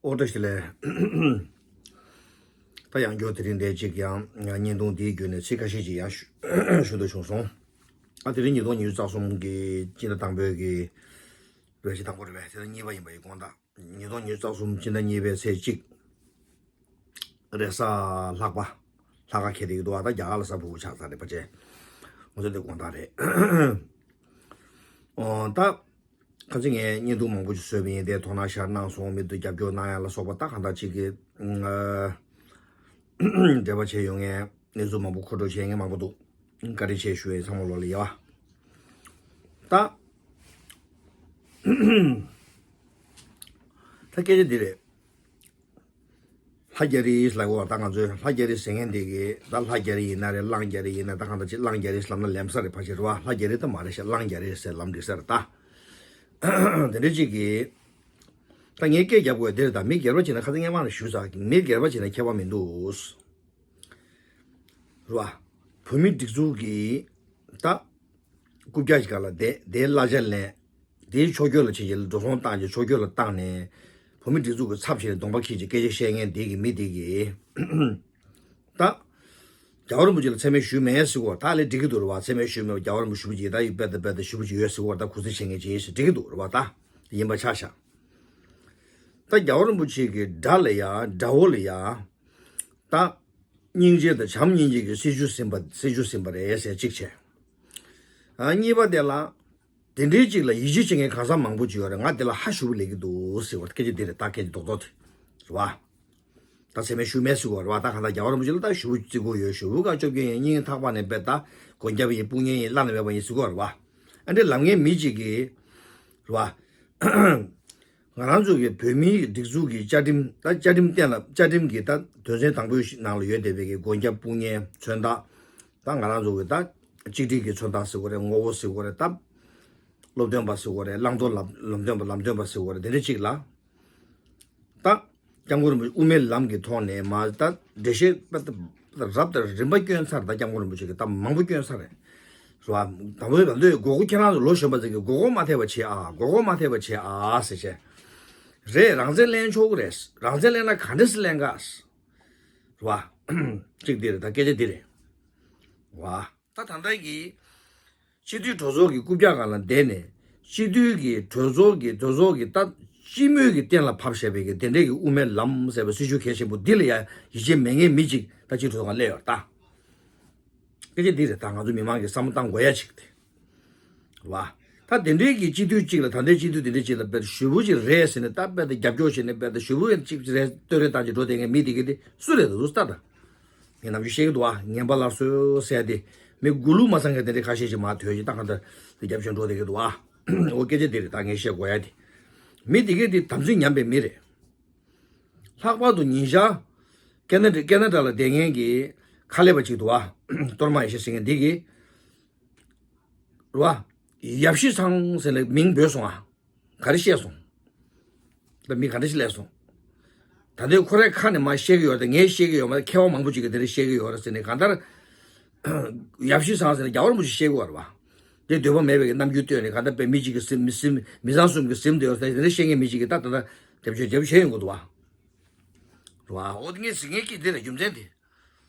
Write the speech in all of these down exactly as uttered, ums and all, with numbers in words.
ཨོ་བཀྲ་ཤིས་བདེ་ལེགས། ད་ཡང་བསྐྱར་དེ་རིང་འདིར་ཅིག་ཡང་བརྙན་ཐུང་འདིའི་བརྒྱུད་ནས་ཚིག་ཁ་ཤས་ཅིག་ཡང་ཞུ་ཞུ་འདོད་བྱུང་སོང་། ཨ་དེ་རིང་ཉིས་སྟོང་ཉི་ཤུ་རྩ་གསུམ་གི་སྤྱི་ཟླ་དང་པོའི་གི་རེས་གཅིག་དང་པོ་རེད་པས། དེ་ལ་གཉིས་པ་ཡིན་པ་ཡི་དགོངས་དག་ཉིས་སྟོང་ཉི་ཤུ་རྩ་གསུམ་སྤྱི་ཟླ་གཉིས་པའི་ཚེས་གཅིག་རེས་གཟའ་ལྷག་པ། ལྷག་དཀར་ཁེལ་བསྡད་ཀྱི་འདུག་ཨ་ད་རྒྱ་གར་ལ་གཟའ་ཕུར་བུ་ཆགས་ཚར་རེད་པ་ཅེ། ང་ཚོ་འདི་དགོངས་དག་རེད། ཨོ་ད། ཁ་ཅིག་ངས་བརྙན་ཐུང་མང་པོ་ཞིག་བཟོས་པ་ཡིན། དེ་དོ་སྣང་ཤར་གནང་སོང་། མི་འདུག་རྒྱབ་སྐྱོར་གནང་ཡ་ལ་སོགས་པ་ད་གང་ལྟར་ཅིག་གི་འབྲེལ་བ་བྱས་ཡོང་མཁན་གནས་ཚུལ་མང་པོ་མཁོ་སྤྲོད་བྱས་མཁན་མང་པོ་འདུག་བཀའ་དྲིན་ཆེ་ཞུ་ཡ་ཡིན། ཚང་མ་ལོ་ལ་ཡ་བ། ད་ད་སྐད་ཆ་འདི་རེད། ལྷ་རྒྱ་རིས་ལབ་དགོས་པ་ད་ང་ཚོས་ལྷ་རྒྱ་རིས་ཟེར་མཁན་འདི་གི་ད་ལྷ་རྒྱ་རིས་ཡིན་ན་རེད། གླང་རྒྱ་རིས་ཡིན་ན་ད་གང་ལྟར་ཅིག་གླང་རྒྱ་རིས་ལབ་ན་ལེམ་ས་རེད་ཕལ་ཆེར་རེད་བ། ལྷ་རྒྱ་རིས་ད་མ་རེད་ཤག་གླང་རྒྱ་རིས་ཟེར་ལབ་འགྲིག་ས་རེད་ད། དེ་འདྲ་ཅིག་གི་ད་ངས་སྐད་རྒྱབ་དགོས་དེ་རེད་ད། མི་སྒེར་པ་བྱས་ན་ཁ་སང་སྔས་མ་ནས་ཞུས་ཚར། མི་སྒེར་པ་བྱས་ན་ཁྱད་པར་མི་འདུག་རེད་བ། བོད་མི་སྒྲིག་འཛུགས་ཀྱི་ད་རྐུབ་བཀྱག་ཅིག་སྒང་ལ་བསྡད་དེའི་གླ་ཆ་ལེན། དེའི་ཕྱོགས་སྐྱོད་ལ་བྱེད་ཀྱི་འགྲོ་སོང་བཏང་རྗེས་ཕྱོགས་སྐྱོད་ལ་བཏང་ནས་བོད་མི་སྒྲིག་འཛུགས་ཀྱི་ཚབ་བྱས་ནས་གདོང་པ་འཁྱེར་གྱི་སྐད་ཆ་བཤད་མཁན་དེ་གི་མི་དེ་གིས་ད་རྒྱལ་བ་རིན་པོ་ཆེ་ལ་མཚན་སྨད་ཞུས་མེད་ཟེར་གོ་ད་ལས་འགྲིག་གི་འདུག་རེད་བ། མཚན་སྨད་ཞུས་མེད་པ་རྒྱལ་བ་རིན་པོ་ཆེ་ཞུ་བ་ཅིག་ད་ཡི་དཔེ་ད་དཔེ་ད་ཞུ་བ་ཅིག་ཡོད་ཟེར་གོ་ད་གུས་བརྩི་བྱེད་མཁན་ཅིག་ཡིན་ཟེར་འགྲིག་གི་འདུག་རེད་བ། ད་ཡིན་པ་ཆ་བཞག་ད་རྒྱལ་བ་རིན་པོ་ཆེ་གི་དགྲ་ལ་ཡ་དགྲ་བོ་ལ་ཡ་ད་སྙིང་རྗེ་དང་བྱམས་སྙིང་རྗེ་གི་སྲིད་ཇུས་ཟིན་པ་སྲིད་ཇུས་ཟིན་པ་རེད་ཟེར་གཅིག་བྱས། ཨ་གཉིས་པ་དེ་ལ། དེ་འདྲའི་ཅིག་ལ་ཡིད་ཆེས་བྱེད་མཁན་གང་ཟག་མང་པོ་ཅིག་ཡོད་རེད། ང་དེ་ལ་ཧ་ཞུ་བོ་ལེགས་ཀྱི་འདུག་ཟེར་བ་སྐད་ཆ་འདི་རེད་ད། སྐད་ཆ་རྡོག་རྡོག་དེ་རེད་བ། ད་མཚན་སྨད་ཞུ་མེད་ཟེར་བ་རེད་བ། ད་གང་ལྟར་རྒྱལ་བ་རིན་པོ་ཆེ་ལ་ད་ཞུ་བོ་བརྩི་དགོས་ཡོད། ཞུ་བོ་ཀ་བཅོ་བརྒྱད་ཡིན། སྙིང་ཐག་པ་ནས་རྦད་ད་མགོན་སྐྱབས་ཡིན། དཔུང་གཉེན་ཡིན། བླ་ན་མེད་པ་ཡིན་ཟེར་གོ་རེད་བ། ཨ་འདྲའི་ལབ་མཁན་མི་ཅིག་གིས་རེད་བ། ང་རང་ཚོ་གི་བོད་མིའི་སྒྲིག་འཛུགས་ཀྱི་བཅའ་ཁྲིམས་ད་བཅའ་ཁྲིམས་གཏན་ལ་བཅའ་ཁྲིམས་ཀྱི་ད་དོན་ཚན་དང་པོའི་ནང་ལ་ཡོད་བསྡད་པའི་གི་མགོན་སྐྱབས་དཔུང་གཉེན་མཚོན་རྟགས། ད་ང་རང་ཚོ་གི་ད་གཅིག་སྒྲིལ་གྱི་མཚོན་རྟགས་ཟེར་དགོས་རེད། ངོ་བོ་ཟེར་དགོས་རེད། ད་སློབ་སྟོན་པ་ཟེར་དགོས་རེད། བླང་དོར་ལམ་ལམ་སྟོན་པ་ལམ་སྟོན་པ་ཟེར་དགོས་རེད། དེ་འདྲ་གཅིག་ལ་ད་སྐྱབས་མགོན་རིན་པོ་ཆེ་དབུ་མའི་ལམ་གྱི་ཐོག་ནས་མ་ད་འགྲེལ་བཤད་པ་ད་རབ་དང་རིམ་པ་བསྐྱོན་ཚར། ད་སྐྱབས་མགོན་རིན་པོ་ཆེ་གི་ད་མང་པོ་བསྐྱོན་ཚར་རེད། རེད་བ། དང་པོའི་ང་ཚོས་མགོ་སྐོར་ཁྱེད་རང་ཚོ་ལོ་གཞོན་པ་ཚོ་གི་མགོ་སྐོར་མ་ཐེབས་པ་བྱེད་ཨ། མགོ་སྐོར་མ་ཐེབས་པ་བྱེད་ཨ་ཟེར་བྱས། རེད། རང་བཙན་ལེན་ཆོག་གི་རེད། རང་བཙན་ལེན་ན་ག་འདྲ་སེ་ལེན་ག་རེད་བ། གཅིག་འདི་རེད། ད་སྐད་ཆ་འདི་རེད་བ། ད་ད་ལྟ་གི་སྤྱི་འཐུས་གྲོས་ཚོགས་ཀྱི་རྐུབ་བཀྱག་སྒང་ལ་བསྡད་ནས་སྤྱི་འཐུས་ཀྱི་གྲོས་ཚོགས་ཀྱི་གྲོས་ཚོགས་ཀྱི་ད་སྤྱི་མོས་ཀྱི་གཏན་ལ་ཕབ་བཞག་པའི་གི་དེ་འདྲའི་གི་དབུ་མའི་ལམ་ཟེར་བའི་སྲིད་ཇུས་གལ་ཆེན་པོ་འདི་ལ་ཡ་ཡིད་ཆེས་མེད་མཁན་མི་གཅིག་ད་སྤྱི་འཐུས་ཚོགས་ལ་སླེབས་ཡོད་ད། སྐད་ཆ་འདི་རེད། ད་ང་ཚོ་མི་མང་གིས་བསམ་བློ་བཏང་དགོས་ཡ་ཅིག་དེ་རེད་བ། ད་དེ་འདྲའི་གི་སྤྱི་འཐུས་གཅིག་ལ་ད་ལྟའི་སྤྱི་འཐུས་དེ་འདྲ་གཅིག་ལ་དཔེ་ཞུ་བོ་ཅིག་རེད་ཟེར་ནས་ད་དཔེ་ད་རྒྱབ་སྐྱོར་བྱས་ནས་དཔེ་ད་ཞུ་བོ་ཅིག་རེད་བསྟོད་ར་བཏང་ཅིག་འགྲོ་བསྡད་མཁན་མི་དེ་གི་དེ་སུ་རེད་ད་དུ་ལྟ་ད། ངས་ནམ་རྒྱུན་བཤད་ཀྱི་འདུག་བ། ངན་པ་སླར་གསོ་ཟེར་ཏེ་མི་མགོ་ལུག་མ་ཚང་མཁན་དེ་འདྲའི་ཁ་ཤས་ཤིག་མར་ཐོན་ཅིག་ད་གང་ལྟར་དེ་རྒྱབ་སྐྱོར་འགྲོ་བསྡད་ཀྱི་འདུག་བ། འོ་སྐད་ཆ་དེ་རེད། ད་ངས་བཤད་དགོས་ཡ་དེ་མི་དེ་གི་དེ་དམ་ཚིག་ཉམས་པའི་མི་རེད། ལྷག་པར་དུ་ཉིན་ཞག་ཀེ་ན་ཌ་ཀེ་ན་ཌ་ལ་བསྡད་མཁན་གྱི་ཁ་ལས་པ་ཅིག་འདུག་བ། གཏོར་མ་ཡེ་ཤེས་ཟེར་མཁན་འདི་གིས་རེད་བ། ཡབ་གཞིས་ཚང་ཟེར་ནས་མིང་འབོད་སོང་ཨ། ག་རེ་བཤད་སོང་། ད་མི་ག་འདྲ་ཞིག་སླེབས་སོང་། ད་ལྟའི་ཁོ་རའི་ཁ་ནས་མར་བཤད་ཀྱི་ཡོད་རེད། ངས་བཤད་ཀྱི་ཡོད་མ་རེད། མཁས་དབང་མང་པོ་ཅིག་གིས་དེ་འདྲ་བཤད་ཀྱི་ཡོད་རེད་ཟེར་ནས་གང་ལྟར་ཡབ་གཞིས་ཚང་ཟེར་ནས་རྒྱལ་བ་རིན་པོ་ཆེ་བཤད་ཀྱི་ཡོད་རེད་བ། དེ་འདོད་པ་མེད་པའི་གི་རྣམ་འགྱུར་སྟོན་ནས་གང་ལྟར་དཔེ་མི་གཅིག་གི་སེམས་མི་སེམས་མི་ཚང་གསུམ་གྱི་སེམས་དེ་ཡོད་ཟེར་ནས་དེ་འདྲ་བཤད་མཁན་མི་གཅིག་གིས་ད་ད་ལྟ་རྒྱབ་སྐྱོར་རྒྱབ་སྐྱོར་བྱས་ཡོང་གི་འདུག་བ། རེད་བ། འོ་དེ་ངས་ཟེར་མཁན་གྱི་དེ་རེད། རྒྱུ་མཚན་དེ།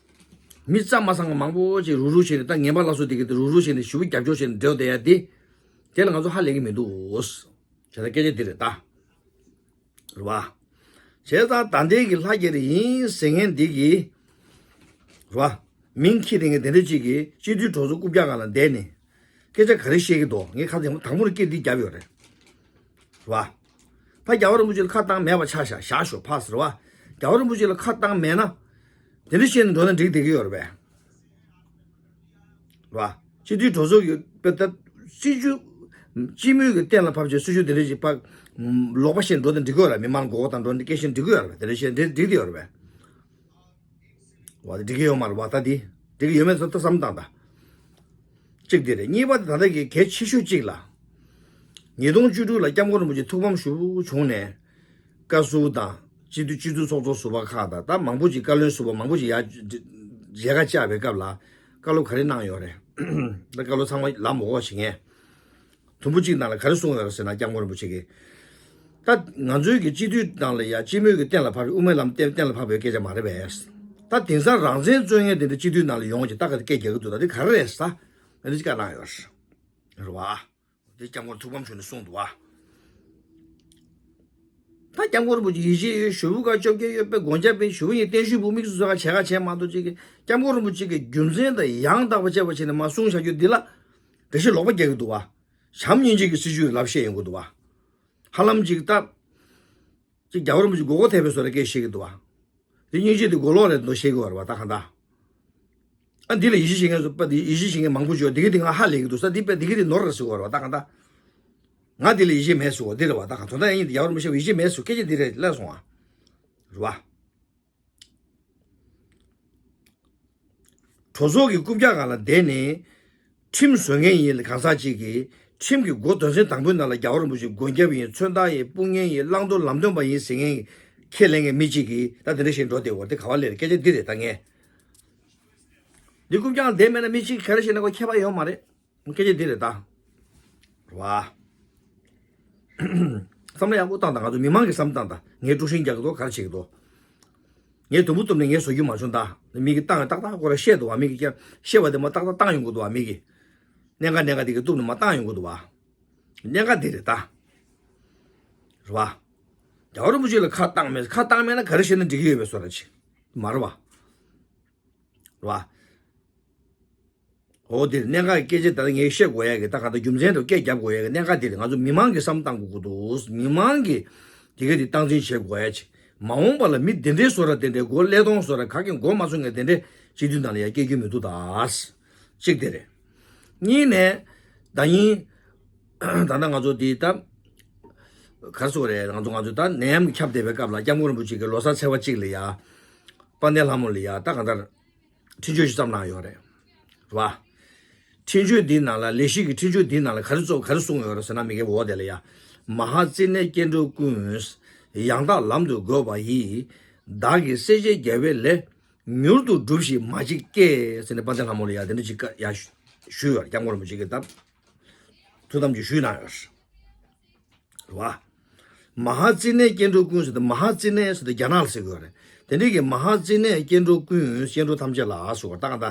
མི་རྩ་མ་ཚང་བ་མང་པོ་ཅིག་རུག་རུག་བྱས་ནས་ད་ངན་པ་སླར་གསོ་དེ་གི་དེ་རུག་རུག་བྱས་ནས་ཞུ་བོ་རྒྱབ་སྐྱོར་བྱས་ནས་འབྲེལ་བ་བསྡད་ཡ་དེ། དེ་ལ་ང་ཚོ་ཧ་ལས་ཀྱི་མི་འདུག་བྱས་ཙང་སྐད་ཆ་འདི་རེད་ད། རེད་བ། བྱས་ཙང་ད་ལྟའི་གི་ལྷ་རྒྱ་རི་ཡིན་ཟེར་མཁན་འདི་གི། རེད་བ། མིང་འཁྱེར་དེ་ངས་དེ་འདྲ་ཅིག་གི་སྤྱི་འཐུས་གྲོས་ཚོགས་རྐུབ་བཀྱག་སྒང་ལ་བསྡད་ནས། སྐད་ཆ་ག་རེ་བཤད་ཀྱི་འདུག་ངས་ཁ་སང་དང་པོ་ནས་སྐད་འདི་བརྒྱབ་ཡོད་རེད། རེད་བ། ད་རྒྱལ་བ་རིན་པོ་ཆེ་ལ་ཁ་བཏང་མེད་པ་ཆ་བཞག་བཞག་ཞོག་ཕག་ཟེར་བ། རྒྱལ་བ་རིན་པོ་ཆེ་ལ་ཁ་བཏང་མེད་ན། དེ་འདྲ་བཤད་ནས་འགྲོ་ན་འགྲིག་བསྡད་ཀྱི་ཡོད་རེད་པས། རེད་བ། སྤྱི་འཐུས་གྲོས་ཚོགས་ཀྱི་དཔེ་ལྟ་སྲིད་ཇུས། སྤྱི་མོས་ཀྱི་གཏན་ལ་ཕབ་བྱས་སྲིད་ཇུས་དེ་འདྲ་ཞིག་ཕ། ལོག་པ་བཤད་འགྲོ་ན་འགྲིག་གི་ཡོད་རེད། མི་མང་མགོ་སྐོར་བཏང་འགྲོ་ན་སྐད་ཆ་འགྲིག་གི་ཡོད་རེད་པས། དེ་འདྲ་བཤད་འགྲིག་འགྲིག་བསྡད་ཡོད་རེད་པས། བ་དེ་འགྲིག་གི་ཡོད་མ་རེད་བ། ད་དེ་འགྲིག་གི་ཡོད་མེད་ཚོ་ད་བསམ་བཏང་ད། གཅིག་དེ་རེད། གཉིས་པ་དེ་ད་ལྟ་གི་གལ་ཆེ་ཤོས་གཅིག་ལ། ཉིས་སྟོང་བཅུ་དྲུག་ལ་སྐྱབས་མགོན་རིན་པོ་ཆེ་ཐུགས་ཕམ་ཞེ་པོ་བྱུང་ནས། བཀའ་ཟུར་དང་སྤྱི་འཐུས་སྤྱི་འཐུས་ཚོགས་གཙོ་ཟུར་པ་ཁག་དང་ད་མང་པོ་ཅིག་བཀའ་བློན་ཟུར་པ་མང་པོ་ཅིག་ཡ་མཇལ་ཁ་བཅར་བའི་སྐབས་ལ་བཀའ་སློབ་ག་རེ་གནང་ཡོད་རེད། ད་བཀའ་སློབ་ཚང་མ་ལབ་མ་དགོས་པ་བྱེད་མཁན། དུམ་བུ་གཅིག་ནང་ལ་ག་རེ་གསུངས་ཡོད་རེད་ཟེར་ན་སྐྱབས་མགོན་རིན་པོ་ཆེ་གིས། ད་ང་ཚོའི་གི་སྤྱི་འཐུས་ནང་ལ་ཡ་སྤྱི་མོས་ཀྱི་གཏན་ལ་ཕབ་པའི་དབུ་མའི་ལམ་གཏན་གཏན་ལ་ཕབ་པའི་སྐད་ཆ་མ་རེད་པས། ད་དེང་སང་རང་བཙན་རྩོད་མཁན་དེ་འདྲ་སྤྱི་འཐུས་ནང་ལ་ཡོང་གི་ད་ག་དེ་སྐད་རྒྱག་གི་འདུག་ད་དེ་ག་རེ་རེད་ཟེར། ད་འདི་ཅི་ག་གནང་ཡོད་རེད་བ། དེ་སྐྱབས་མགོན་ཐུགས་ཕམ་བྱུང་ནས་གསུངས་འདུག་བ། ད་སྐྱབས་མགོན་རིན་པོ་ཆེ་ཡིད་ཆེས་ཡོད། ཞུ་བུ་ག་བཅོ་བརྒྱད་ཡོད་པའི་སྒོ་འབྱེད་པའི་ཞུ་བུ་ཡི་བརྟན་བཞུགས་པུ་མིག་སུ་ཟ་ག་བྱེད་ག་བྱེད་མ་གཏོགས་ཅིག་གི་སྐྱབས་མགོན་རིན་པོ་ཆེ་གི་རྒྱུ་མཚན་དང་ཡང་དག་པ་དཔྱད་པ་བྱས་ནས་མ་གསུངས་བཞག་རྒྱུ་འདི་ལ་འགྲེལ་བཤད་ལོག་པ་རྒྱག་གི་འདུག་བ། བྱམས་སྙིང་རྗེ་གི་སྲིད་བྱུས་ལབ་བཤད་ཡོང་གི་འདུག་བ། ཧ་ལམ་ཅིག་ད། ཅིག་རྒྱལ་བ་རིན་པོ་ཆེ་མགོ་སྐོར་ཐེབས་པའི་བཟོ་འདྲ་སྐད་བཤད་ཀྱི་འདུག་བ། དེ་སྙིང་རྗེ་དེ་མགོ་ལོག་རེད་འདུག་བཤད་ཀྱི་ཡོད་རེད་བ་ད་གང་ལྟར། ཨ་འདི་ལ་ཡིད་ཆེས་བྱེད་མཁན་ཚོ་པ་དེ་ཡིད་ཆེས་བྱེད་མཁན་མང་པོ་ཅིག་ཡོད་དེ་གི་དེ་ང་ཧ་ལས་ཀྱི་འདུག་ས་འདི་པས་དེ་གི་དེ་ནོར་རེད་ཟེར་གྱི་ཡོད་རེད་བ་ད་གང་ལྟར། ང་དེ་ལ་ཡིད་ཆེས་མེད་ཟེར་གྱི་ཡོད་འདི་རེད་བ་ད་གང་དོན་དག་ཡིན་དེ་རྒྱལ་བ་རིན་པོ་ཆེ་ཡིད་ཆེས་མེད་ཟེར་སྐད་ཆ་འདི་རེད་ལབ་སོང་བ། རེད་བ། གྲོས་ཚོགས་ཀྱི་རྐུབ་བཀྱག་སྒང་ལ་བསྡད་ནས་ཁྲིམས་བཟོ་མཁན་ཡིན་ལ་གང་ཟག་ཅིག་གིས་ཁྲིམས་ཀྱི་འགོ་དོན་ཚན་དང་པོའི་ནང་ལ་རྒྱལ་བ་རིན་པོ་ཆེ་མགོན་སྐྱབས་ཡིན། མཚོན་རྟགས་ཡིན། དཔུང་གཉེན་ཡིན། བླང་དོར་ལམ་སྟོན་པ་ཡིན་ཟེར་མཁན་ཁས་ལེན་མཁན་མི་གཅིག་གིས་ད་དེ་འདྲ་བཤད་འགྲོ་བསྡད་ཡོད་རེད་དེ་ག་བ་ལས་རེད་སྐད་ཆ་འདི་རེད་ད་ངས། འདི་རྐུབ་བཀྱག་སྒང་བསྡད་མེད་ན་མི་གཅིག་ག་རེ་བཤད་ན་ཁོ་ཁྱད་པར་ཡོད་མ་རེད། སྐད་ཆ་འདི་རེད་ད། རེད་བ། བསམ་བློ་ཡག་པོ་བཏང་དང་ང་ཚོ་མི་མང་གི་བསམ་བཏང་དང་ངས་དཀྲུག་ཤིང་རྒྱག་གི་འདུག་ག་རེ་བྱེད་ཀྱི་འདུག་ངས་དུམ་བུ་བཏུམ་ནས་ངས་བཟོ་རྒྱུ་མ་བྱུང་ད། མི་གིས་བཏང་ཡང་ཏག་ཏག་ཁོ་ར་བཤད་འདུག་བ། མི་གིས་ཀྱང་བཤད་པ་དེ་མ་ཏག་ཏག་བཏང་ཡོང་གི་འདུག་བ། མི་གིས་གནད་འགག་གནད་འགག་དེ་གི་བཏུམ་ནས་མ་བཏང་ཡོང་གི་འདུག་བ། གནད་འགག་དེ་རེད་ད། རེད་བ། རྒྱལ་བ་རིན་པོ་ཆེ་ལ་ཁ་བཏང་མེད་ཁ་བཏང་མེད་ན་ག་རེ་བཤད་ན་འགྲིག་གི་ཡོད་པའི་བཟོ་འདྲ་ཅིག་མ་རེད་བ། རེད་བ། འོ་དེ་གནད་འགག་གི་སྐད་ཆ་ད་ལྟ་ངས་བཤད་དགོས་ཡ་གི་ད་ག་ད་རྒྱུ་མཚན་དང་སྐད་རྒྱབ་དགོས་ཡ་གི་གནད་འགག་དེ་རེད། ང་ཚོ་མི་མང་གི་བསམ་བཏང་དགོས་ཀྱི་འདུག་མི་མང་གི་དེ་ག་དེ་སྟངས་འཛིན་བྱེད་དགོས་ཡ་ཅིག་མ་འོངས་པ་ལ་མི་དེ་འདྲའི་བཟོ་འདྲ་དེ་འདྲའི་མགོ་ཀླད་སྟོང་བཟོ་འདྲ་ག་གེ་མགོ་མ་ཚོས་མཁན་དེ་འདྲའི་སྤྱི་འཐུས་ནང་ལ་ཡ་སྐྱེ་རྒྱུ་མི་འདུག་ད། གཅིག་དེ་རེད། གཉིས་ནས་ད་ཡིན། ད་ལྟ་ང་ཚོ་འདི་ད་ག་རེ་ཟེར་དགོས་རེད། ང་ཚོ་ང་ཚོ་ད་ནད་ཡམས་ཁྱབ་བསྡད་པའི་སྐབས་ལ་སྐྱབས་མགོན་རིན་པོ་ཆེ་གི་ལོ་གསར་ཚེས་པ་གཅིག་ལ་ཡ་དཔལ་ལྡན་ལྷ་མོ་ལ་ཡ་ད་གང་ལྟར་འཕྲིན་བཅོལ་ཞིག་བརྩམས་གནང་ཡོད་རེད། རེད་བ། འཕྲིན་བཅོལ་འདིའི་ནང་ལ་ལས་གཞི་གི་འཕྲིན་བཅོལ་འདིའི་ནང་ལ་ག་རེ་གཙོ་ག་རེ་གསུངས་ཡོད་རེད་ཟེར་ན་མི་སྒེར་འོག་དེ་ལ་ཡ། མ་ཧཱ་ཙི་ནའི་སྐྱེ་འགྲོ་ཀུན། ཡང་དག་ལམ་དུ་འགོད་པ་ཡིས། བདག་གིས་སྲས་བཅས་རྒྱལ་བའི་ལས། མྱུར་དུ་སྒྲུབས་ཤིག་མ་གཅིག་སྐྱེས། ཟེར་ནས་དཔལ་ལྡན་ལྷ་མོ་ལ་ཡ་དེ་འདྲ་ཅིག་བཀའ་ཡ་ཞུས་ཡོད་རེད། སྐྱབས་མགོན་རིན་པོ་ཆེ་གིས་ད་ཐུགས་དམ་ཅིག་ཞུས་གནང་ཡོད་རེད། རེད་བ། མ་ཧཱ་ཙི་ནའི་སྐྱེ་འགྲོ་ཀུན་ཟེར་ཏེ་མ་ཧཱ་ཙི་ནའི་ཟེར་ཏེ་རྒྱ་ནག་ལ་ཟེར་གྱི་ཡོད་རེད། དེ་འདྲའི་གི་མ་ཧཱ་ཙི་ནའི་སྐྱེ་འགྲོ་ཀུན་སྐྱེ་འགྲོ་ཐམས་ཅད་ལ་ཟེར་བ་ད་ག་ད།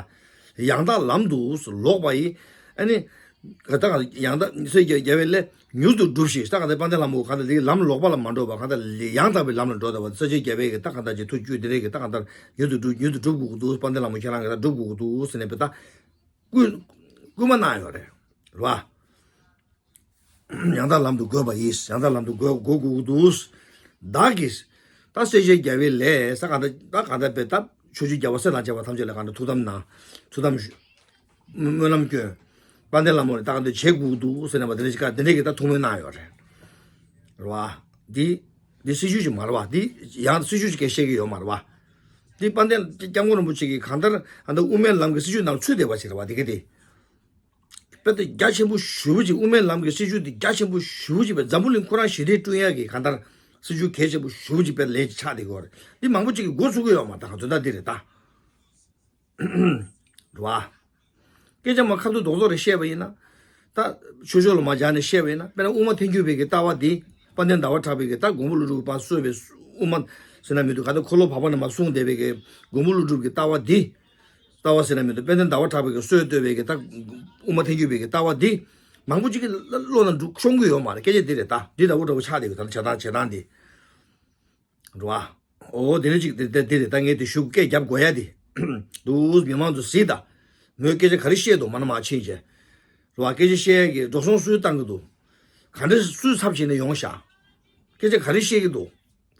ཡང་དག་ལམ་དུ་ལོག་པ་ཡི། ཨ་ནི། ག་ད་ག་ཡང་དག་སྲས་བཅས་རྒྱལ་བའི་ལས་མྱུར་དུ་སྒྲུབས་ཤིག་ད་ག་ད་དཔལ་ལྡན་ལྷ་མོ་ག་ད་ལས་ལམ་ལོག་པ་ལ་མ་འགྲོ་བ་ག་ད་ལས་ཡང་དག་པའི་ལམ་ལ་འགྲོ་ད་བ་སྲས་བཅས་རྒྱལ་བའི་གི་ད་ག་ད་ཅིག་ཐུགས་བཅུད་དེ་འདྲའི་གི་ད་ག་ད་མྱུར་དུ་སྒྲུབ་མྱུར་དུ་སྒྲུབ་དགོས་ཀྱི་འདུག་དཔལ་ལྡན་ལྷ་མོ་ཁྱེད་རང་གི་ད་སྒྲུབ་དགོས་ཀྱི་འདུག་ཟེར་ནས་པའི་ད། སྐུལ། སྐུལ་མ་གནང་ཡོད་རེད། རེད་བ། ཡང་དག་ལམ་དུ་འགོད་པ་ཡིས་ཡང་དག་ལམ་དུ་འགོད་འགོད་དགོས་ཀྱི་འདུག་བདག་གིས། ད་སྲས་བཅས་རྒྱལ་བའི་ལས་ས་གང་ད་ད་གང་ད་པའི་ད་ཕྱོགས་བཅུའི་རྒྱལ་བ་སྲས་དང་བཅས་པ་ཐམས་ཅད་ལ་གང་ད་ཐུགས་དམ་གནང་། ཐུགས་དམ་ཞུ། སྨོན་ལམ་སྐྱོན། དཔལ་ལྡན་ལྷ་མོ་ལ་ད་གང་ད་བྱེད་དགོས་ཀྱི་འདུག་ཟེར་ནས་པ་དེ་འདྲ་ཞིག་ག་དེ་འདྲའི་གི་ད་ཐུགས་སྨོན་གནང་ཡོད་རེད། རེད་བ། འདི། འདི་སྲིད་བྱུས་ཅིག་མ་རེད་བ། འདི་ཡང་སྲིད་བྱུས་ཅིག་སྐད་བཤད་ཀྱི་ཡོད་མ་རེད་བ། འདི་དཔལ་ལྡན་སྐྱབས་མགོན་རིན་པོ་ཆེ་གིས་གང་ལྟར་ཨ་ནི་དབུ་མའི་ལམ་གྱི་སྲིད་བྱུས་ནང་ཚུད་བསྡད་པ་ཞིག་རེད་བ་འདི་ག་དེ། དཔེ་དེ་རྒྱ་ཆེན་པོ་ཞེ་པོ་ཅིག་དབུ་མའི་ལམ་གྱི་སྲིད་བྱུས་དེ་རྒྱ་ཆེན་པོ་ཞེ་པོ་ཅིག་པའི་འཛམ་བུ་གླིང་ཁོ་རང་ཞི་བདེ་བསྐྲུན་ཡག་གི་གང་ལྟར་སྲིད་བྱུས་གལ་ཆེན་པོ་ཞེ་པོ་ཅིག་པའི་ལས་ཅིག་ཆགས་བསྡད་ཀྱི་ཡོད་རེད། འདི་མང་པོ་ཅིག་གིས་མགོ་ཚོད་ཀྱི་ཡོད་མ་རེད་ད་ག་དོན་དག་འདི་རེད་ད། རེད་བ། སྐད་ཆ་མ་ཁ་མདོག་རྡོག་རྡོག་རེ་བཤད་པ་ཡིན་ན། ད་ཆོས་ཕྱོགས་ལ་མ་སྦྱར་ནས་བཤད་པ་ཡིན་ན་དཔེར་ན་དབུ་མ་ཐལ་འགྱུར་བའི་གི་ལྟ་བ་འདི་དཔལ་ལྡན་ཟླ་བ་གྲགས་པའི་གི་ད་མགོན་པོ་ཀླུ་སྒྲུབ་ཀྱིས་ཕར་གསོལ་བའི་དབུ་མ་ཟེར་ན་མི་འདུག་ག་ད་འཁོར་ལོ་བར་པ་ནས་མར་གསུངས་བསྡད་པའི་གི་མགོན་པོ་ཀླུ་སྒྲུབ་ཀྱི་ལྟ་བ་འདི། ལྟ་བ་ཟེར་ན་མི་འདུག་དཔལ་ལྡན་ཟླ་བ་གྲགས་པའི་གི་སྲོལ་གཏོད་པའི་གི་ད་དབུ་མ་ཐལ་འགྱུར་བའི་གི་ལྟ་བ་འདི། མང་པོ་ཅིག་གི་བློ་ནང་འདུག་ཤོང་གི་ཡོད་མ་རེད། སྐད་ཆ་འདི་རེད་ད། འདི་ལྟ་བུ་འདྲ་བོ་ཆགས་བསྡད་ཡོད་ད་བྱེད་སྟངས་བྱེད་སྟངས་འདི། རེད་བ། འོ་དེ་ནས་ཅིག་དེ་དེ་དེ་རེད་ད། ངས་དེ་ཞུ་སྐད་རྒྱབ་དགོས་ཡ་དེ། འདུག་མི་མང་ཚོ་གཟིགས་ད། མོས་སྐད་ཆ་ག་རེ་བཤད་འདུག་མ་ན་མ་ཕྱིན་བྱས། རེད་བ། སྐད་ཆ་བཤད་ཡ་གི་འགྲོ་སོང་སུས་བཏང་གི་འདུག་ག་འདྲ་སུས་ཚབ་བྱས་ནས་ཡོང་ཤག་སྐད་ཆ་ག་རེ་བཤད་ཀྱི་འདུག་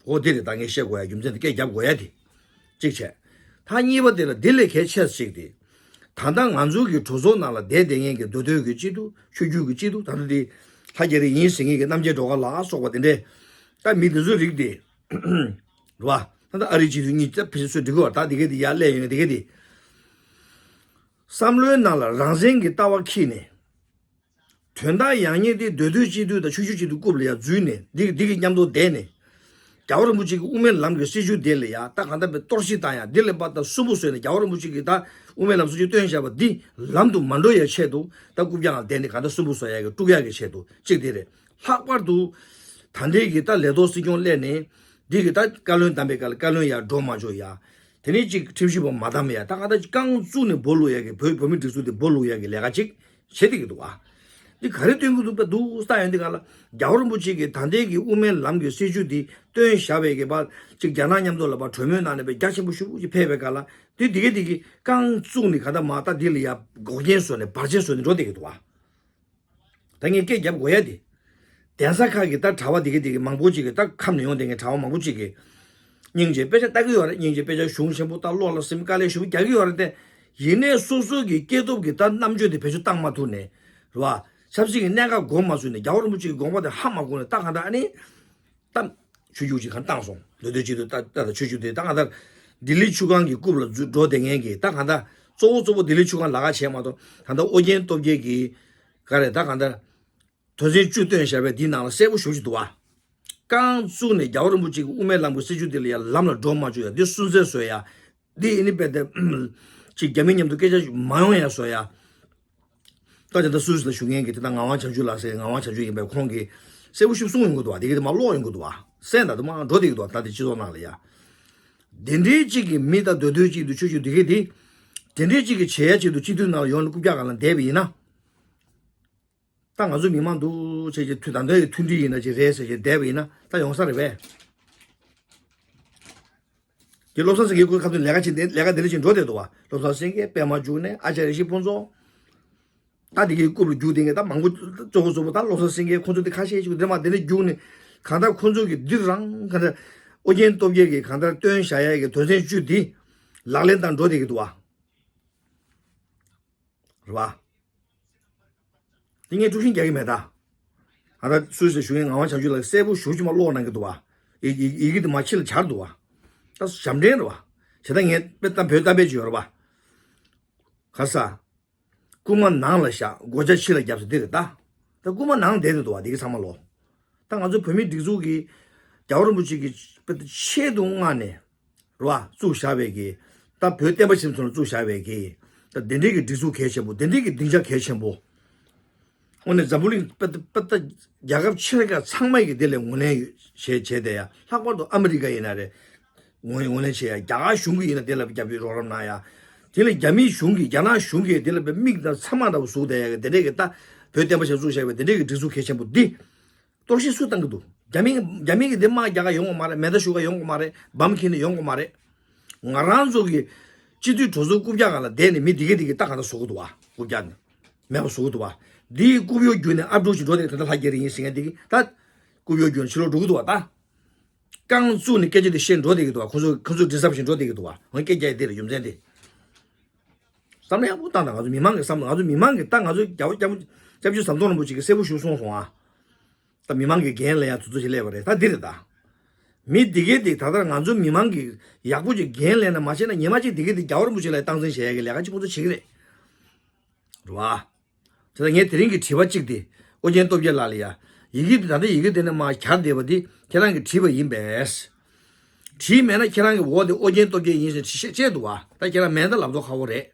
འོ་དེ་རེད་ད། ངས་བཤད་དགོས་ཡ་རྒྱུ་མཚན་དེ་སྐད་རྒྱབ་དགོས་ཡ་དེ། གཅིག་བྱས། ད་གཉིས་པ་དེ་ལ་དེ་ལས་གལ་ཆེ་ས་ཅིག་དེ། ད་ལྟ་ང་ཚོའི་གི་གྲོས་ཚོགས་ནང་ལ་བསྡད་བསྡད་མཁན་གྱི་མདོ་སྟོད་ཀྱི་སྤྱི་འཐུས་ཆོས་བརྒྱུད་ཀྱི་སྤྱི་འཐུས་ད་ལྟ་དེ་ལྷ་རྒྱ་རི་ཡིན་ཟེར་མཁན་གྱི་རྣམ་རྒྱལ་སྒྲོལ་དཀར་ལགས་སོགས་པ་དེ་འདྲས། ད་མི་དེ་ཚོའི་རིགས་དེ། རེད་བ། ད་ལྟ་ཨ་རིའི་སྤྱི་འཐུས་གཉིས་ད་ཕལ་ཆེར་སུས་འགྲིག་གི་བ་ད་དེ་ག་དེ་ཡར་སླེབས་ཡོང་དེ་ག་དེ། བསམ་བློའི་ནང་ལ་རང་བཙན་གྱི་ལྟ་བ་འཁྱེར་ནས། དོན་དག་ཡག་ཉེས་དེ་མདོ་སྟོད་སྤྱི་འཐུས་དང་ཆོས་བརྒྱུད་སྤྱི་འཐུས་རྐུབ་ལ་ཡ་འཛུལ་ནས་འདི་འདི་གི་མཉམ་དུ་བསྡད་ནས། རྒྱལ་བ་རིན་པོ་ཆེ་གི་དབུ་མའི་ལམ་གྱི་སྲིད་བྱུས་དེ་ལ་ཡ་ད་གང་ལྟར་པའི་གཏོར་བཤིག་བཏང་ཡ་འདི་ལས་པ་ད་སུན་པོ་བཟོས་ནས་རྒྱལ་བ་རིན་པོ་ཆེ་གིས་ད་དབུ་མའི་ལམ་སྲིད་བྱུས་བཏོན་བཞག་པ་འདི་ལམ་དུ་མ་འགྲོ་ཡའི་ཆེད་དུ་ད་རྐུབ་བཀྱག་ལ་བསྡད་ནས་གང་ལྟར་སུན་པོ་བཟོ་ཡ་གི་དཀྲུག་ཡ་གི་ཆེད་དུ་གཅིག་དེ་རེད། ལྷག་པར་དུ། ད་ལྟའི་གི་ད་ལས་ཐོག་སྲིད་སྐྱོང་སླེབས་ནས་འདི་གི་ད་བཀའ་བློན་བདམས་པའི་སྐབས་ལ་བཀའ་བློན་ཡར་འགྲོ་མ་བཅུག་ཡ། དེ་ནས་ཅིག་ཁྲིམས་ཞིབ་པ་མ་བདམས་ཡ། ད་ག་ད་ཅིག་རྐང་བཙུགས་ནས་སྦོ་ལུག་ཡ་གི་བོད་བོད་མི་སྒྲིག་འཛུགས་དེ་སྦོ་ལུག་ཡ་གི་ལས་ཀ་ཅིག་བྱེད་བསྡད་ཀྱི་འདུག་ཨ། འདི་ག་རེ་སྟོན་གྱི་འདུག་པ་འདུག་ས་ཡོང་དུས་ག་ལ་རྒྱལ་བ་རིན་པོ་ཆེ་གིས་ད་ལྟའི་གི་དབུ་མའི་ལམ་གྱི་སྲིད་བྱུས་འདི་བཏོན་བཞག་པའི་གི་བར་ཅིག་རྒྱ་ནག་མཉམ་དུ་ལ་བར་གྲོས་མོལ་གནང་ནས་པའི་རྒྱ་ཆེན་པོ་ཞེ་པོ་ཅིག་ཕེབས་པའི་སྐབས་ལ་འདི་འདི་ག་འདི་གི་རྐང་བཙུགས་ནས་ག་ད་མ་ད་འདི་ལ་ཡ་འགོག་རྐྱེན་བཟོས་ནས་བར་ཆད་བཟོས་ནས་འགྲོ་བསྡད་ཀྱི་འདུག་ཨ། ད་ངས་སྐད་རྒྱབ་དགོས་ཡ་དེ། གདན་ས་ཁག་གི་ད་གྲྭ་བ་དེ་གི་དེ་གི་མང་པོ་ཅིག་གི་ད་ཁམས་ནས་ཡོང་དེ་ངའི་གྲྭ་བ་མང་པོ་ཅིག་གི་སྙིང་རྗེ་དཔེ་ཆ་ལྟ་གི་ཡོད་རེད། སྙིང་རྗེ་དཔེ་ཆ་གཞུང་ཆེན་པོ་ད་བློ་ལ་སིམ་དཀའ་ལས་ཞུ་རྒྱག་གི་ཡོད་རེད་དེ། ཡིན་ནའི་སོ་སོ་གི་སྐྱེས་སྟོབས་ཀྱི་ད་རྣམ་དཔྱོད་དེ་བེད་སྤྱོད་བཏང་མ་ཐུབ་ནས་རེད་བ། ཆབ་སྲིད་ཀྱི་གནད་འགག་གོ་མ་ཚུད་ནས་རྒྱལ་བ་རིན་པོ་ཆེ་གི་དགོངས་པ་དེ་ཧ་མ་གོ་ནས་ད་གང་ལྟར་ཨ་ནི། ད་ཆོས་རྒྱུགས་ཅིག་གང་བཏང་སོང་། མདོ་སྟོད་སྤྱི་འཐུས་ད་ད་ད་ཆོས་རྒྱུགས་དེ་ད་གང་ལྟར་ལྡི་ལི་ཆུ་སྒང་གི་རྐུབ་ལ་འཛུལ་འགྲོ་བསྡད་མཁན་གྱི་ད་གང་ལྟར་གཙོ་བོ་གཙོ་བོ་ལྡི་ལི་ཆུ་སྒང་ལ་ཁ་བྱས་མ་གཏོགས་ད་ལྟ་ཨོ་རྒྱན་སྟོབས་རྒྱལ་གྱི་ག་རེ་ད་གང་ལྟར། དོན་ཚན་བཅུ་བཏོན་བཞག་པའི་འདིའི་ནང་ལ་གསལ་པོ་ཞེ་པོ་ཅིག་འདུག་བ། རྐང་བཙུགས་ནས་རྒྱལ་བ་རིན་པོ་ཆེ་གི་དབུ་མའི་ལམ་གྱི་སྲིད་བྱུས་འདི་ལ་ཡང་ལམ་ལ་འགྲོ་མ་བཅུག་ཡ། འདི་སུན་གཙེར་བཟོ་ཡ། འདི་ཨེ་ནི་དཔེ་དེ་ཅིག་རྒྱ་མི་མཉམ་དུ་སྐད་ཆ་མ་ཡོང་ཡ་བཟོ་ཡ། ད་ཅི་ད་སུད་སི་ལ་བཞུགས་མཁན་གྱི་དེ་ད་ངག་དབང་བྱང་ཆུབ་ལགས་ཟེར། ངག་དབང་བྱང་ཆུབ་ཡིན་པས་ཁོང་གིས་གསལ་པོ་ཞིག་གསུངས་ཡོང་གི་འདུག་བ། དེ་གི་དེ་མ་ཀློག་ཡོང་གི་འདུག་བ། གསན་ད་དུ་མ་འགྲོ་བསྡད་ཀྱི་འདུག་བ། ད་དེ་སྤྱི་ཚོགས་ནང་ལ་ཡ། དེ་འདྲའི་གཅིག་གི་མི་ད་སྡོད་སྡོད་གཅིག་ཏུ་ཆོས་ཆོས་དེ་གི་དེ། དེ་འདྲའི་གཅིག་གི་བྱེད་ཡ་ཆེད་དུ་སྤྱི་འཐུས་ནང་ལ་ཡོང་ནས་རྐུབ་བཀྱག་སྒང་ལ་བསྡད་པ་ཡིན་ན། ད་ང་ཚོ་མི་མང་འདུ་བྱེད་ཀྱི་མཐུན་ད་ལྟ་ཡི་མཐུན་སྒྲིལ་ཡིན་ན་ཅི་རེད་ཟེར་བྱས་བསྡད་པ་ཡིན་ན་ད་ཡོང་ས་རེད་པས། དེ་བློ་བཟང་སེང་གེའི་སྐུ་ཁ་ཐུག་ལས་ཀ་བྱེད་ལས་ཀ་དེ་འདྲ་ཅིག་འགྲོ་བསྡད་འདུག་བ། བློ་བཟང་སེང་གེ་པད་མ་འབྱུང་གནས་ཨ་ཅར་ཡེ་ཤེས་ཕུན་ཚོགས། ད་དེ་གའི་རྐུབ་ལ་རྒྱུག་བསྡད་མཁན་ད་མང་པོ་གཙོ་བོ་གཙོ་བོ་ད་བློ་བཟང་སེང་གེ་ཁོང་ཚོ་དེ་ཁ་ཤས་ཤིག་འདི་མ་དེ་འདྲ་རྒྱུག་ནས་གང་ལྟར་ཁོང་ཚོ་གི་འདི་རང་གང་ལྟར་ཨོ་རྒྱན་སྟོབས་རྒྱལ་གྱི་གང་ལྟར་བཏོན་བཞག་ཡ་གི་དོན་ཚན་བཅུ་འདི་ལག་ལེན་བསྟར་འགྲོ་བསྡད་ཀྱི་འདུག་བ། རེད་བ། དེ་ངས་དཀྲུག་ཤིང་རྒྱག་གི་མེད་ད། ཨ་ད་སུད་སི་བཞུགས་མཁན་ངག་དབང་བྱང་ཆུབ་ལགས་གསལ་པོ་ཞེ་པོ་ཅིག་མ་ཀློག་གནང་གི་འདུག་བ། ཡི་ཡི་ཡི་གེ་དེ་མ་ཕྱི་ལ་གྱར་འདུག་བ། ད་ཞབས་འདྲེན་རེད་བ། བྱས་ད་ངས་དཔེ་ད་བོད་གཏམ་དཔེ་ཅིག་ཡོད་རེད་བ། ག་ས། རྐུན་མ་ནང་ལ་བཞག་སྒོ་ལྕགས་ཕྱི་ལ་བརྒྱབ་ཟེར་འདི་རེད་ད། ད་རྐུན་མ་ནང་བསྡད་འདུག་བ་འདི་གི་ཚང་མ་ལོ། ད་ང་ཚོ་བོད་མིའི་སྒྲིག་འཛུགས་ཀྱི་རྒྱལ་བ་རིན་པོ་ཆེ་གི་དཔེ་ཆེད་དུ་མངགས་ནས་རེད་བ་བཙུགས་བཞག་པའི་གི། ད་བོད་བསྟན་པ་ཆེན་མོ་ཚོ་ལ་བཙུགས་བཞག་པའི་གི། ད་དེ་འདྲའི་གི་སྒྲིག་འཛུགས་གལ་ཆེན་པོ་དེ་འདྲའི་གི་སྡིངས་ཆ་གལ་ཆེན་པོ། འོ་ནས་འཛམ་བུ་གླིང་དཔེ་དཔེ་ད་རྒྱལ་ཁབ་ཆེ་ཁག་ཚང་མ་གི་དེ་ལ་ངོས་ལེན་ཡོད་བྱས་བྱས་བསྡད་ཡ། ལྷག་པར་དུ་ཨ་མི་རི་ཀ་ཡིན་ན་རེད། ངོས་ངོས་ལེན་བྱས་ཡ། རྒྱ་གར་གཞུང་གི་ཡིན་ན་དེ་ལ་རྒྱབ་སྐྱོར་རོགས་རམ་གནང་ཡ། དེ་ལ་རྒྱ་མིའི་གཞུང་གིས་རྒྱ་ནག་གཞུང་གིས་དེ་ལ་དཔེ་མིག་དང་ཚ་མ་འདྲ་བོ་བཟོས་བསྡད་ཡ་གི་དེ་འདྲའི་གི་ད་བོད་བསྟན་པ་ཆེན་བཙུགས་བཞག་པའི་དེ་འདྲའི་གི་སྒྲིག་འཛུགས་གལ་ཆེན་པོ་འདི། གཏོར་བཤིག་སུས་བཏང་གི་འདུག་རྒྱ་མི་རྒྱ་མི་གི་འདི་དམག་རྒྱག་ག་ཡོང་གི་མ་རེད། མེ་མདའ་གཞུ་ག་ཡོང་གི་མ་རེད། འབམ་འཁྱེར་ནས་ཡོང་གི་མ་རེད། ང་རང་ཚོ་གི་སྤྱི་འཐུས་གྲོས་ཚོགས་རྐུབ་བཀྱག་སྒང་ལ་བསྡད་ནས་མི་འདི་གས་འདི་གས་ད་གང་ལྟར་བཟོ་གི་འདུག་བ། རྐུབ་བཀྱག་ནས་མེད་པ་བཟོ་གི་འདུག་བ། འདིའི་རྐུབ་གཡོག་བརྒྱུད་ནས་ཨབ་ཀྲོག་ཅིག་འགྲོ་དེ་ད་ལྟ་ལྷ་རྒྱལ་རི་ཡིན་ཟེར་མཁན་འདི་གས་ད། རྐུབ་གཡོག་བརྒྱུད་ནས་ཕྱི་ལོགས་འགྲོ་གི་འདུག་བ་ད། རྐང་བཙུགས་ནས་སྐད་ཆ་དེ་བཤད་འགྲོ་བསྡད་ཀྱི་འདུག་བ། ཁོ་ཚོ་ཁོ་ཚོ་འདྲི་ས་བཞིན་འགྲོ་བསྡད་ཀྱི་འདུག་བ། ང་སྐད་རྒྱག་ཡ་དེ་རེད་རྒྱུ་མཚན་དེ། བསམ་བློ་ཡག་པོ་བཏང་དང་། ང་ཚོ་མི་མང་གི་བསམ་བློ། ང་ཚོ་མི་མང་གི་ད་ང་ཚོ་རྒྱལ་བ་སྐྱབས་སྐྱབས་ཆུ་ཟམ་གདོང་རིན་པོ་ཆེ་གིས་གསལ་པོ་ཞིག་གསུངས་སོང་ཨ། ད་མི་མང་གི་འགན་ལེན་ཡ་དུས་ཚོད་ཅིག་སླེབས་པ་རེད། ད་འདི་རེད་ད། མི་འདི་གས་འདི་ད་ལྟ་ང་ཚོ་མི་མང་གི་ཡག་པོ་ཅིག་འགན་ལེན་ན་མ་བྱས་ན་ཉི་མ་གཅིག་འདི་གས་འདི་རྒྱལ་བ་རིན་པོ་ཆེ་ལ་སྟངས་འཛིན་བྱེད་ཡ་གི་ལས་ཀ་ཅིག་ཁོ་ཚོ་བྱེད་ཀྱི་རེད། རེད་བ། དེ་ལ་ངས་དེ་རིང་གི་དྲི་བ་གཅིག་དེ་ཨོ་རྒྱན་སྟོབས་རྒྱལ་ལགས་ལ་ཡ། ཡི་གེ་འདི་ད་ལྟ་ཡི་གེ་འདི་ནས་མར་གྱར་བསྡད་པ་འདི་ཁྱེད་རང་གིས་བྲིས་པ་ཡིན་པས། བྲིས་མེད་ན་ཁྱེད་རང་གི་འོག་དེ་ཨོ་རྒྱན་སྟོབས་རྒྱལ་ཡིན་ཟེར་བྲིས་བཤད་བྱས་འདུག་བ། ད་ཁྱེད་རང་མེད་ན་ད་ལབ་མདོག་ཁ་པོ་རེད།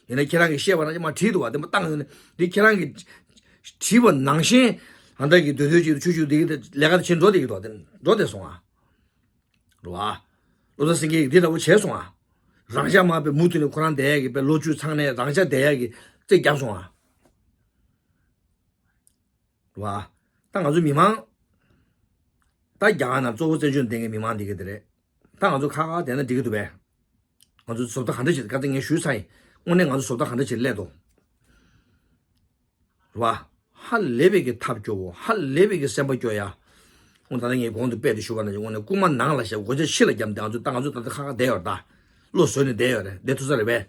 ཡིན་ན་ཁྱེད་རང་གིས་བཤད་པ་ན་ཅིག་མར་བྲིས་འདུག་བ། དེ་མར་བཏང་ཡོང་ནས་འདི་ཁྱེད་རང་གིས་བྲིས་པ་ནང་བཞིན་ཨ་མདའ་གི་སྡོད་སྡོད་ཅིག་ཏུ་ཆུ་ཆུ་འདི་གི་ལས་ཀ་དེ་བྱེད་འགྲོ་བསྡད་ཀྱི་འདུག་བ། དེ་འགྲོ་བསྡད་སོང་ཨ། རེད་བ། བློ་བཟང་སེང་གེ་ཡིས་འདི་འདྲ་བོ་བྱས་སོང་ཨ། རང་ཤག་མ་དཔེ་མུ་མཐུད་ནས་ཁོ་རང་བསྡད་ཡ་གི་དཔེ་ལོ་བཅུ་ཚང་ནས་རང་ཤག་བསྡད་ཡ་གི་རྩིས་བརྒྱབ་སོང་ཨ། རེད་བ། ད་ང་ཚོ་མི་མང་ད་རྒྱ་གར་ནང་གཙོ་བོ་བཙན་བྱོལ་ནང་བསྡད་མཁན་མི་མང་འདི་ག་དེ་རེད། ད་ང་ཚོ་ཁ་ཁ་བསྡད་ན་འགྲིག་གི་འདུག་པས། ང་ཚོ་བཟོ་ལྟ་ག་འདྲ་ཞིག་བཀའ་བསྟན་ངས་ཞུས་ཚར་ཡིན། དངོས་གནས་ང་ཚོ་བཟོ་ལྟ་ག་འདྲ་ཞིག་སླེབས་འདུག་རེད་བ། ཧ་ལས་པའི་གི་ཐབས་སྐྱོ་བོ། ཧ་ལས་པའི་གི་སེམས་པ་སྐྱོ་ཡ། འོ་ད་ལྟ་ངས་གོང་དུ་དཔེ་དེ་ཞུ་བ་ན་འོ་ནས་རྐུན་མ་ནང་ལ་བཞག་སྒོ་ལྕགས་ཕྱི་ལ་བརྒྱབ་སྟེ་ང་ཚོ་ད་ང་ཚོ་ད་ལྟ་ཁ་ཁ་བསྡད་ཡོད་ད། བློ་བཟོས་ནས་བསྡད་ཡོད་རེད། བསྡད་ཐུབ་ས་རེད་པས།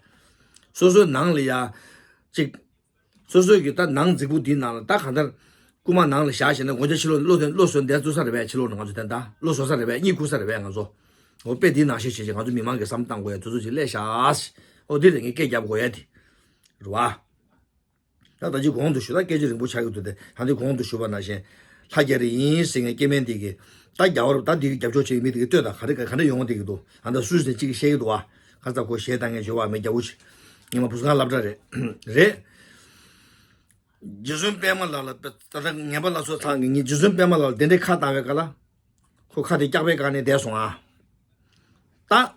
སོ་སོའི་ནང་ལ་ཡ། ཅིག་སོ་སོའི་གི་ད་ནང་རྫིག་པོ་འདིའི་ནང་ལ་ད་གང་ལྟར། རྐུན་མ་ནང་ལ་བཞག་བྱས་ན་སྒོ་ལྕགས་ཕྱི་ལོགས་ནས་བློ་བཟོས་བློ་བཟོས་བསྡད་ཐུབ་ས་རེད་པས། ཕྱི་ལོགས་ནས་ང་ཚོ་ད་ལྟ་བློ་བཟོ་ས་རེད་པས། གཉིད་ཁུག་ས་རེད་པས་ང་ཚོ། འོ་དཔེ་འདིའི་ནང་བཞིན་བྱས་བྱས་ང་ཚོ་མི་མང་གི་བསམ་བློ་བཏང་དགོས་ཡ་དུས་ཚོད་ཅིག་སླེབས་ཤག་འོ་འདི་རེད་ངས་སྐད་རྒྱབ་དགོས་ཡ་དེ། རེད་བ། ད་ད་ཅི་གོང་དུ་ཞུ་ད་སྐད་ཆ་རིང་པོ་ཆགས་ཀྱི་འདུག་སྟེ། ད་འདི་གོང་དུ་ཞུ་བ་ནང་བཞིན་ལྷ་རྒྱ་རི་ཡིན་ཟེར་མཁན་སྐྱེ་དམན་དེ་གི་ད་རྒྱ་བར་ད་འདི་གི་རྒྱབ་སྐྱོར་བྱེད་མི་དེ་གི་ལྟོས་དང་ག་རེ་ག་འདྲ་ཡོང་བ་དེ་གི་འདུག་ཨ་ད་སུད་སི་ནས་གཅིག་གིས་བཤད་ཀྱི་འདུག་བ། ཁ་ཚ་ཁོ་གཞས་བཏང་མཁན་བྱོས་བ་མེད་རྒྱ་བོ་ཆེ། ཉི་མ་བུ་སྒང་སློབ་གྲྭ་རེད། རེད། རྗེ་བཙུན་པད་མ་ལགས་ལ་ད་ལྟ་ངན་པ་ལ་སོགས་ཚང་གི་ངས་རྗེ་བཙུན་པད་མ་ལགས་ལ་དེ་འདྲའི་ཁ་བཏང་བའི་སྐབས་ལ། ཁོ་ཁ་དེ་སྐྱག་པའི་སྒང་ནས་བསྡད་སོང་ཨ། ད།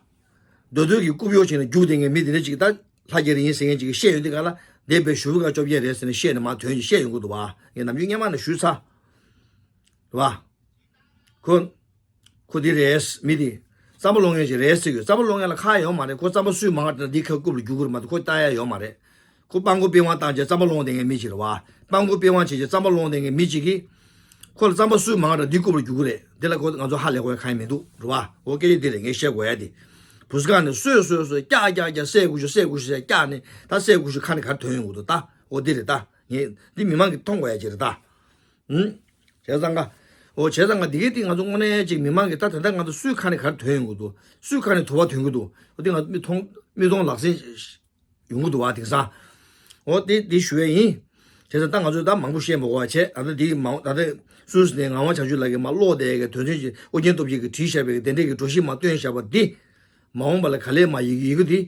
མདོ་སྟོད་ཀྱི་རྐུབ་གཡོག་བྱས་ནས་རྒྱུགས་བསྡད་མཁན་མི་དེ་འདྲ་ཅིག་ད་ལྷ་རྒྱལ་རིན་ཟེར་མཁན་ཅིག་གིས་བཤད་ཡོང་དུས་སྒང་ལ་འདས་པའི་ཞུ་བུ་ག་བཅོ་བརྒྱད་རེད་ཟེར་ནས་བཤད་ནས་མར་ཐོན་བཤད་ཡོང་གི་འདུག་བ། ངས་ནམ་རྒྱུན་སྔོན་མ་ནས་ཞུས་ཚར། རེད་བ། ཁོ། ཁོ་འདི་རེད། མི་འདི། རྩམ་པ་སློང་མཁན་ཅིག་རེད་ཟེར་གྱི་ཡོད། རྩམ་པ་སློང་མཁན་ལ་ཁག་ཡོད་མ་རེད། ཁོ་རྩམ་པ་སུས་མང་བ་དེ་འདི་ཁ་རྐུབ་ལ་རྒྱུག་གི་རེད་མ་གཏོགས་ཁོ་ལྟ་ཡ་ཡོད་མ་རེད། ཁོ་སྤྲང་པོ་པི་ཝང་བཏང་བྱས་རྩམ་པ་སློང་བསྡད་མཁན་མི་ཅིག་རེད་བ། སྤྲང་པོ་པི་ཝང་བྱས་བྱས་རྩམ་པ་སློང་བསྡད་མཁན་མི་ཅིག་གིས། ཁོ་ལ་རྩམ་པ་སུས་མང་བ་འདི་རྐུབ་ལ་རྒྱུག་གི་རེད། འདི་ལ་ཁོ་ང་ཚོ་ཧ་ལས་དགོས་ཡ་གང་ཡང་མི་འདུག་རེད་བ། འོ་སྐད་ཆ་འདི་རེད་ངས་བཤད་དགོས་ཡ་འདི། བུ་སྐག་ནས་སོས་སོས་སོས་སྐྱག་སྐྱག་སྐྱག་སེ་ཀུ་ཤུ་སེ་ཀུ་ཤུ་ཟེར་སྐྱག་ནས་ད་སེ་ཀུ་ཤུ་ཁ་ནས་ག་རེ་ཐོན་ཡོང་གི་འདུག་ད། འོ་འདི་རེད་ད། ངས་འདི་མི་མང་གིས་མཐོང་དགོས་ཡ་ཅིག་རེད་ད། ཨུམ། བྱས་ཙང་ཀ། འོ་བྱས་ཙང་ཀ་འདི་གའི་སྟེང་ང་ཚོ་དངོས་གནས་ཅིག་མི་མང་གིས་ད་ད་ལྟ་ང་ཚོ་སུའི་ཁ་ནས་ག་རེ་ཐོན་ཡོང་གི་འདུག་སུའི་ཁ་ནས་དུ་བ་ཐོན་གི་འདུག་འོ་འདི་ང་ཚོ་མིག་མཐོང་མིག་མཐོང་ལག་ཟིན་ཡོང་གི་འདུག་བ་དེང་སང་། འོ་དེ་དེ་ཞུ་ཡས་ཡིན། བྱས་ཙང་ད་ང་ཚོས་ད་མང་པོ་བཤད་མ་དགོས་པ་བྱས། ད་ལྟ་འདི་མང་ད་ལྟ་སུད་སི་ནས་ངག་དབང་བྱང་ཆུབ་ལགས་ཀྱིས་མར་ཀློག་བསྡད་ཀྱི་དོན་ཚན་ཅིག་ཨོ་རྒྱན་སྟོབས་རྒྱལ་གྱིས་བྲིས་བཞག་པའི་དེ་འདྲས་ཀྱི་འགྲོ་གཞི་མར་བཏོན་བཞག་པ་འདི། མ་འོངས་པ་ལ་ག་ལེར་མར་ཡི་གེ་ཡི་གེ་འདི་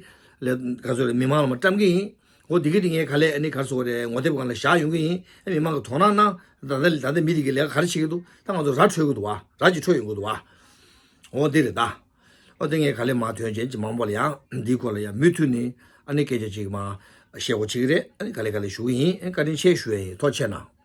ལས་ག་ཚོད་རེད་མི་མང་ལ་མར་བཀྲམ་གི་ཡིན། འོ་འདི་གི་འདི་ངས་ག་ལེར་ཨ་ནི་ག་རེ་ཟེར་དགོས་རེད། ངོ་དེབ་སྒང་ལ་བཞག་ཡོང་གི་ཡིན། ཨ་མི་མང་གི་དོ་སྣང་གནང་། ད་ལྟ་ད་ལྟ་མི་དེ་གི་ལས་ཀ་ག་རེ་བྱེད་ཀྱི་འདུག་ད་ང་ཚོ་ར་འཕྲོད་ཀྱི་འདུག་བ། ར་ཅིག་འཕྲོད་ཡོང་གི་འདུག་བ། འོ་འདི་རེད་ད། འོ་དེ་ངས་ག་ལེར་མར་ཐོན་བྱས་ཅིག་མང་པོ་ལ་ཡང་འདིའི་སྐོར་ལ་ཡང་མུ་མཐུད་ནས་ཨ་ནི་སྐད་ཆ་ཅིག་མར་བཤད་དགོས་བྱེད་ཀྱི་རེད། ཨ་ནི་ག་ལེར་ག་ལེར་ཞུ་གི་ཡིན། ཨ་ནི་བཀའ་དྲིན་ཆེ་ཞུ་ཡ་ཡིན། ཐུགས་རྗེ་གནང་།